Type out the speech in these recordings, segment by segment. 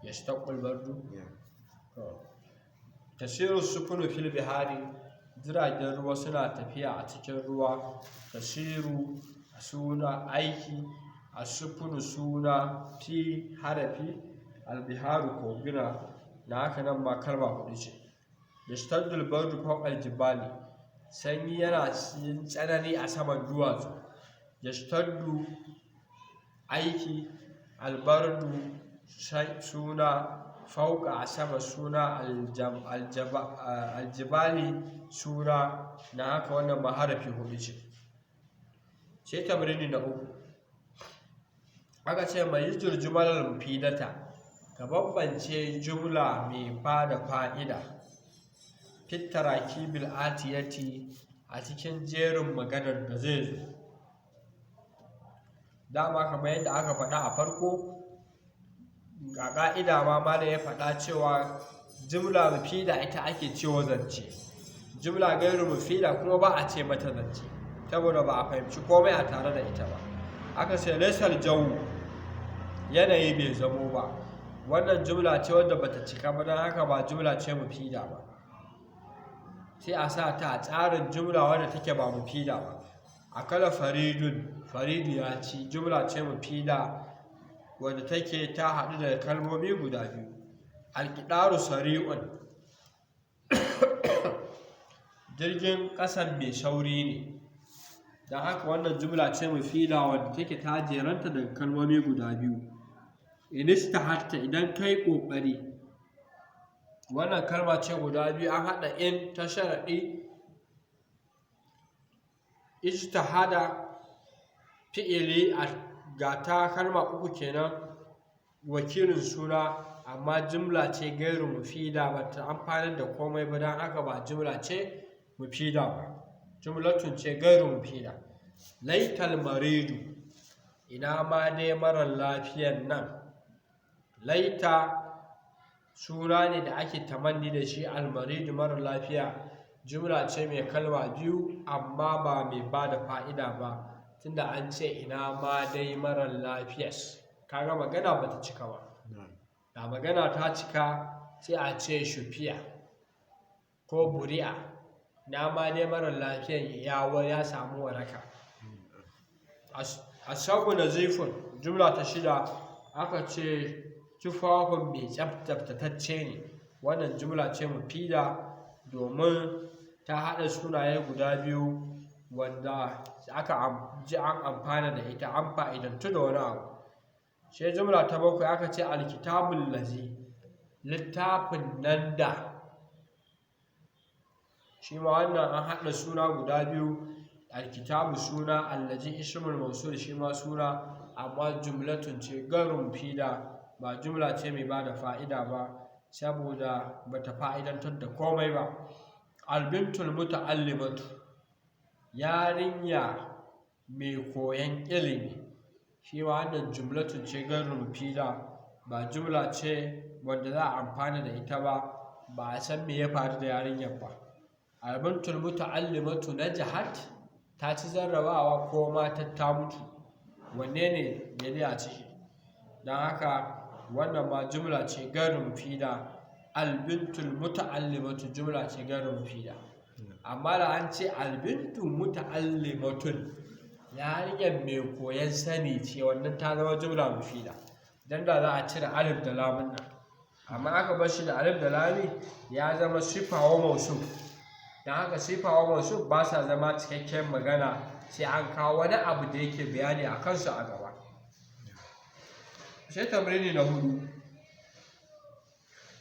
Yashtaqul bardu. Tasiru sufunu fil bihari, jiragen ruwa suna tafiya a cikin ruwa. Tasiru suna aiki, asufunu suna, fi harafi, albiharu koguna, na haka nan ma kalma hudu ce. Yashtaddul bardu fawqa aljibali, sanyi yana yin tsanani a saman duwatsu. Yashtaddu aiki, albardu suna, fauka a sama suna, aljibali suna, na haka wannan ma harafi hudu ce. Sai tamrini na uku, aka ce mai yi jumalar mufidata, ka bambance jumla mai ba da fa'ida fit tarakibil atiyati, a cikin jerin maganar da zai zo. Dama kamar yadda aka faɗa a farko, a ƙa'ida ma malam ya faɗa cewa jumla mufida ita ake cewa zance, jumla gairu mufida kuma ba a ce mata zance, saboda ba a fahimci komai a tare da ita ba. Aka ce laisal jawu, yanayi bai zamo ba. Wannan jumla ce wadda bata cika ba, don haka ba jumla ce mufida ba, sai a sa ta a tsarin jumla wadda take ba mufida ba. Akala faridun, faridu ya ci, jumla ce mufida wadda take ta haɗu da kalmomi guda biyu. Alƙidaru sari'un, jirgin ƙasan mai sauri ne, don haka wannan jumla ce mufida wadda take ta jeranta daga kalmomi guda biyu. Inistahatta, idan kai ƙoƙari, wannan kalma ce guda biyu, an haɗa in ta sharaɗi, ijtahada fi'ili a ga ta kalma uku kenan, wakilin suna, amma jumla ce gairu mufida, ba ta amfanar da komai ba, don haka ba jumla ce mufida ba, jumlatun ce gairu mufida. Laital maridu, ina ma dai marar lafiyan nan. Laita suna ne da ake tamanni da shi, almaridu marar lafiya, jumla ce mai kalma biyu amma ba mai ba da fa'ida ba, tunda an ce ina ma dai marar lafiyas, kaga magana bata cika ba. Da magana ta cika sai a ce shufiya ko buri'a, ina ma dai marar lafiyan ya samu waraka. Asabu nazifun, jumla ta shida, aka ce tufafin mai tsaftatacce ne. Wannan jumla ce mufida domin ta haɗa sunaye guda biyu wanda aka ji an amfana da ita, an fa'idantu da wani abu. Sai jumla ta bakwai, aka ce alkitabul lazi, littafin nan da shi ma wannan an haɗa suna guda biyu, alkitabu suna, allazi ismul mausul shi ma suna, amma jumlatun ce gairu mufida, ba jumla ce mai bada fa'ida ba, saboda bata fa'idantar da komai ba. Albintul muta'allimatu, yarinya mai koyan ilimi, shi ma wannan jumlatun ce gairu mufida, ba jumla ce wanda za a amfana da ita ba, ba a san me ya faru da yarinyar ba. Albintul muta'allimatu najahat, ta ci jarrabawa ko ma ta mutu, wanne ne daidai a ciki? Don haka wannan ma jumla ce gairu mufida. Albintul muta'allimatu jumla ce gairu mufida. Amma da an ce albintu muta'allimatun, yarinyar mai koyan sani ce, wannan ta zama jumla mufida, dan da za a cire alif da lamun nan, amma aka bar shi da alif da lami ya zama sifa wa mausuf. Don haka sifa wa mausuf ba sa zama cikakken magana sai an kawo wani abu da yake bayani a kansu a gaba. Sai tamrini na hudu,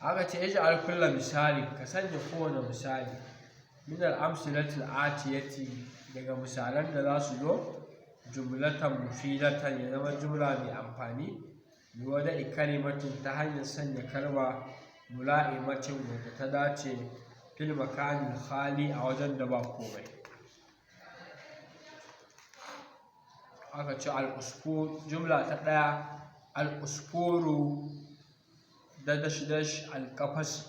aka ce ij'al kulla misali, ka sanya kowane misali min al-amsilatil atiyati, daga misalan da za su zo, jumlatan mufidatan, ya zama jumla mai amfani, bi wada'i kalimatin, ta hanyar sanya kalma mula'imatin wadda ta dace, fil makanin khali, a wajen da ba komai. Aka ce al-usfur, jumla ta ɗaya, al-usfuru da dash dash al-qafas,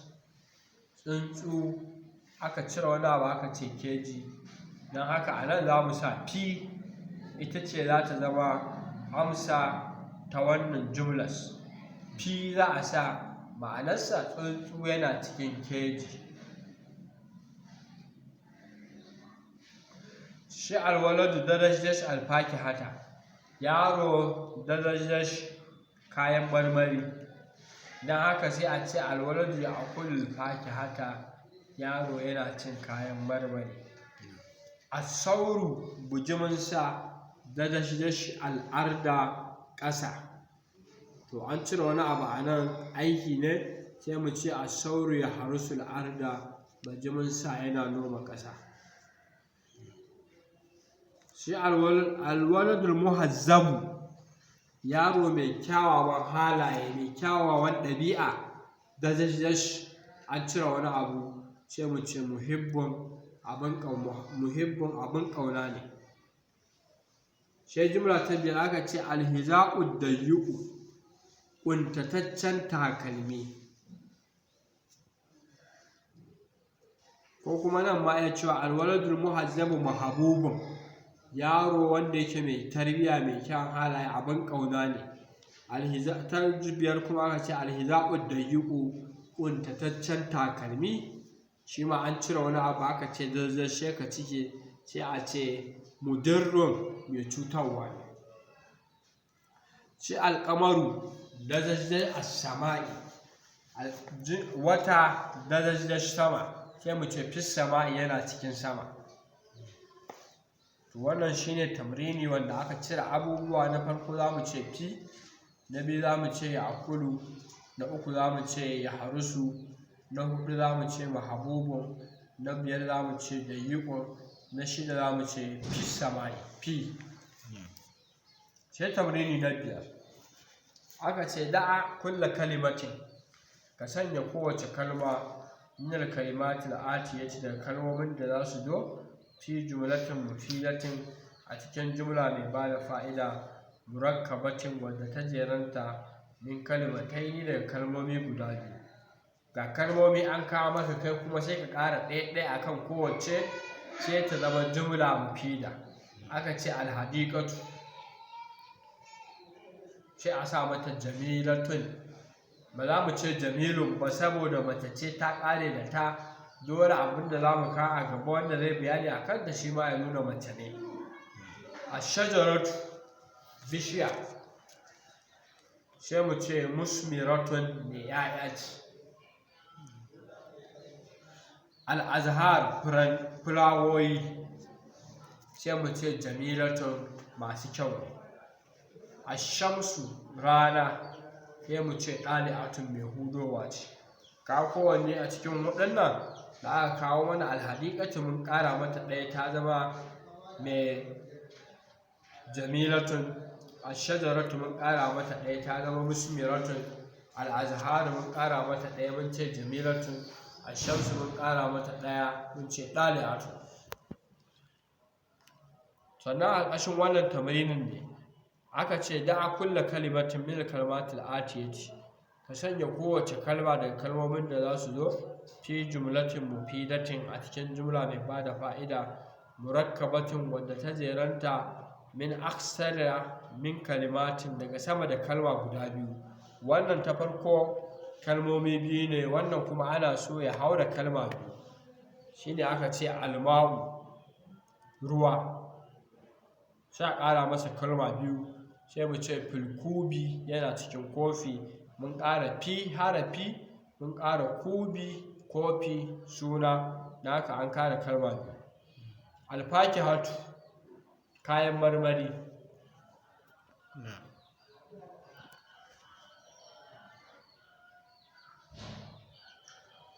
tsuntsu, aka cire wani abu aka ce keji. Don haka a nan za mu sa fi, ita ce za ta zama amsa ta wannan jumlas. Fi za a sa, ma'anarsa tsuntsu yana cikin keji. Shi alwaladu dash alfakihata, yaro dash kayan marmari. Don haka sai a ce alwaladu ya akulul fakihata, yaro yana cin kayan marmari. Asauru bujimin sa dash al'arda ƙasa. To an cire wani abu a nan, aiki ne, sai mu ce asauru ya harusul arda, bujimin sa yana noma ƙasa. Shi alwaladul muhazzabu, yaro mai kyawawan halaye, mai kyawawan ɗabi'a, dash an cire wani abu, sai mu ce muhibbun abin ƙauna ne. Sai jumla ta biyar aka ce alhiza'ud dayyu'u, ƙuntataccen takalmi. Ko kuma nan ma iya cewa alwaladul muhazzabu mahabubun, yaro wanda yake mai tarbiyya mai kyan halaye abin ƙauna ne. Ta biyar kuma aka ce alhiza'ud dayyu'u, ƙuntataccen takalmi, shi ma an cire wani abu aka ce zazzashe ka cike, sai a ce mudirrun, mai cutarwa ne. Shi alƙamaru dash as-sama'i, wata dash sama, sai mu ce fis sama'i, yana cikin sama. To wannan shine tamrini wanda aka cire abubuwa. Na farko za mu ce fi, na biyu za mu ce ya akulu, na uku za mu ce ya harusu, na huɗu za mu ce mahabubun, na biyar za mu ce dayyuqun, na shida za mu ce fis sama'i, fi. Sai tamrini na biyar aka ce da'a kulla kalimatin, ka sanya kowace kalma min al-kalimatil atiyati, daga kalmomin da za su zo, fi jumlatin mufidatin, a cikin jumla mai bada fa'ida, murakkabatin, wadda ta jeranta, min kalimataini, daga kalmomi guda biyu. Ga kalmomi an kawo maka, kai kuma sai ka ƙara ɗaya ɗaya akan kowacce, sai ta zama jumla mufida. Aka ce alhadiqatu, sai a sa mata jamilatun. Ba za mu ce jamilun ba saboda mace ce ta ƙare da ta, dole abin da za mu kawo a gaba wanda zai bayani a kanta shi ma ya nuna mace ne. Ashajaratu, bishiya, sai mu ce musmiratun, mai 'ya'ya ce. Al'azhar, fulawoyi, sai mu ce jamilatun, masu kyau ne. Ashamsu, rana, sai mu ce ɗali'atun, mai hudowa ce. Ka kowanne a cikin waɗannan da aka kawo mana, alhadiqatu mun ƙara mata ɗaya ta zama mai jamilatun, ashajaratu mun ƙara mata ɗaya ta zama musmiratun, al'azharu mun ƙara mata ɗaya mun ce jamilatun, ashamsu mun ƙara mata ɗaya mun ce ɗali'atun. Sannan a ƙarƙashin wannan tamrinin ne aka ce da'a kulla kalimatin min kalimatil atiyati, ka sanya kowace kalma daga kalmomin da za su zo fi jumlatin mufidatin, a cikin jumla mai bada fa'ida, murakkabatin, wadda ta jeranta, min aksara min kalimatin, daga sama da kalma guda biyu. Wannan ta farko kalmomi biyu ne, wannan kuma ana so ya haura kalma biyu. Shine aka ce alma'u, ruwa, sai a ƙara masa kalma biyu, sai mu ce filkubi, yana cikin kofi. Mun ƙara fi harafi, mun ƙara kubi, kofi suna, da haka an ƙara kalma biyu. Alfakihatu, kayan marmari.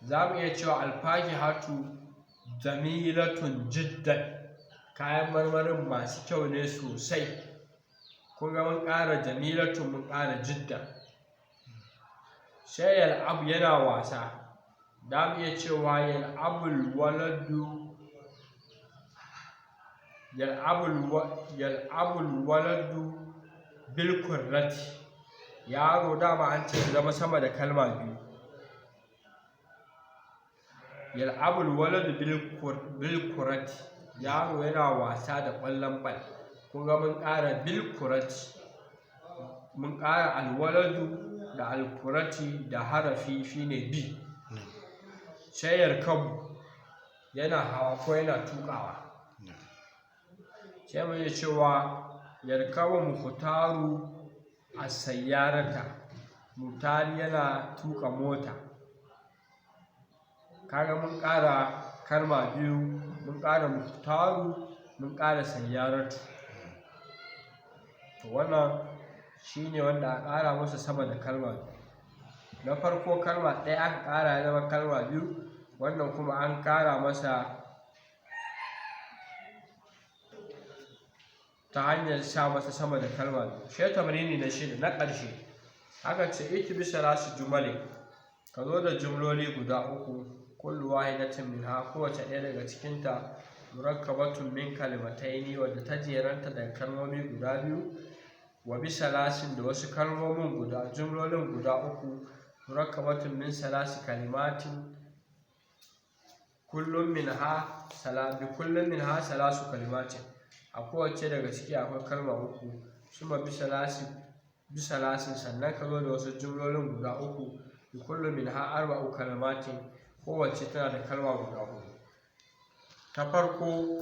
Za mu iya cewa alfakihatu jamilatun jiddan, kayan marmarin masu kyau ne sosai. Kun ga mun ƙara jamilatun, mun ƙara jiddan. Sai yal'abu, yana wasa. Za mu iya cewa yal'abul waladu, yal'abul waladu bil kurrati. Yaro dama an ce zama sama da kalma biyu. Yal'abul waladu bil kurrati, yaro yana wasa da ƙwallon bal. Kun ga mun ƙara bil kurrati, mun ƙara alwaladu Da alkurati da harafi shine bi. Sai yarkabu, yana hawa ko yana tuƙawa. Sai mu iya cewa yarkabu Muhtaru as-sayyarata, Muhtari yana tuƙa mota. Kaga mun ƙara kalma biyu, mun ƙara Muhtaru, mun ƙara sayyaratu. To wannan shine wanda a ƙara masa sama da kalma biyu. Na farko kalma ɗaya aka ƙara ya zama kalma biyu, wannan kuma an ƙara masa ta hanyar sa masa sama da kalma biyu. Sai tamrini na shida na ƙarshe, aka ce iti bi salasu jumali, ka zo da jumloli guda uku, kullu wahidatin minha, kowace ɗaya daga cikinta, murakkabatun min kalimataini, wadda ta jeranta daga kalmomi guda biyu, wa bi salasin, da wasu kalmomin guda jumlolin guda uku, murakkabatun min salasi kalimatin, kullum minha sala bi kullum minha salasu kalimatin, a kowace daga ciki akwai kalma uku, suma bi salasi bi salasin, sannan ka zo da wasu jumlolin guda uku, bi kullu minha arba'u kalimatin, kowace tana da kalma guda huɗu. Ta farko